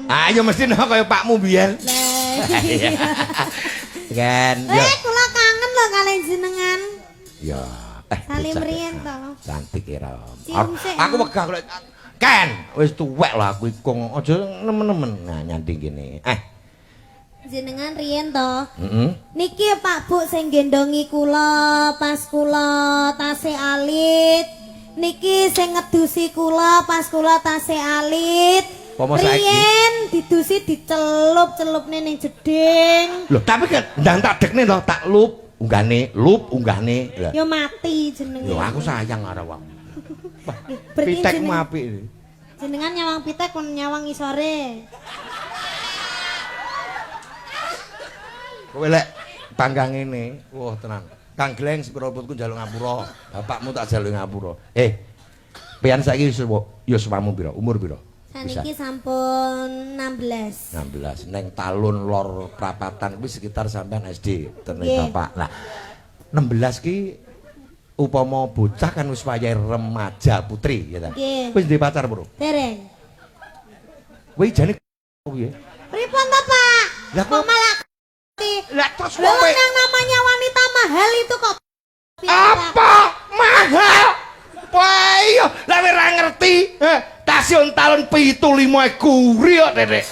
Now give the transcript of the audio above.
Ayo mesti no kaya pakmu biyen. Lah iya. Kan. Ya. Eh, kula kangen lho kalian jenengan. Ya. Salim Bocah. riyen to. Cantik ya, Rom. Cium sik. Aku wegah kok. Ken, wis tuwek lho aku iku. Aja nemen-nemen nah nyanting kene. Jenengan riyen to. Heeh. Niki Pak Bu sing gendongi kula pas kula tasih alit. Niki sing ngedusi kula pas kula tasih alit. Pomo saiki? Riyen didusi dicelup-celupne ning jeding. Loh, tapi kan ndang tak dekne to, tak lup unggahne, lup unggahne. Lah. Ya mati jenenge. Yo aku sayang karo wong. Berarti Pitekmu apik. Jenengan nyawang pitek kon nyawang isore. Kowe lek bangga ngene, wah tenang. Kang Gleng sepiro putku njaluk ngapura, bapakmu tak jaluk ngapura. Pian saiki wis yuswamu pira? Umur pira? Saniki sampun 16. 16. Neng talun lor prapatan kuwi sekitar sampean SD tene bapak. Nah, 16 ki upama bocah kan wis wayahe remaja putri ya ta. Nggih. Wis duwe pacar, Bro? Dereng. Kowe jane piye? Pripun to, Pak? Lah Kok malah Lah terus Lah kowe yang namanya wanita mahal itu kok apa? Mahal. Wah iya, lah kowe ora ngerti. Tasih talun 75 guri kok, Dedek.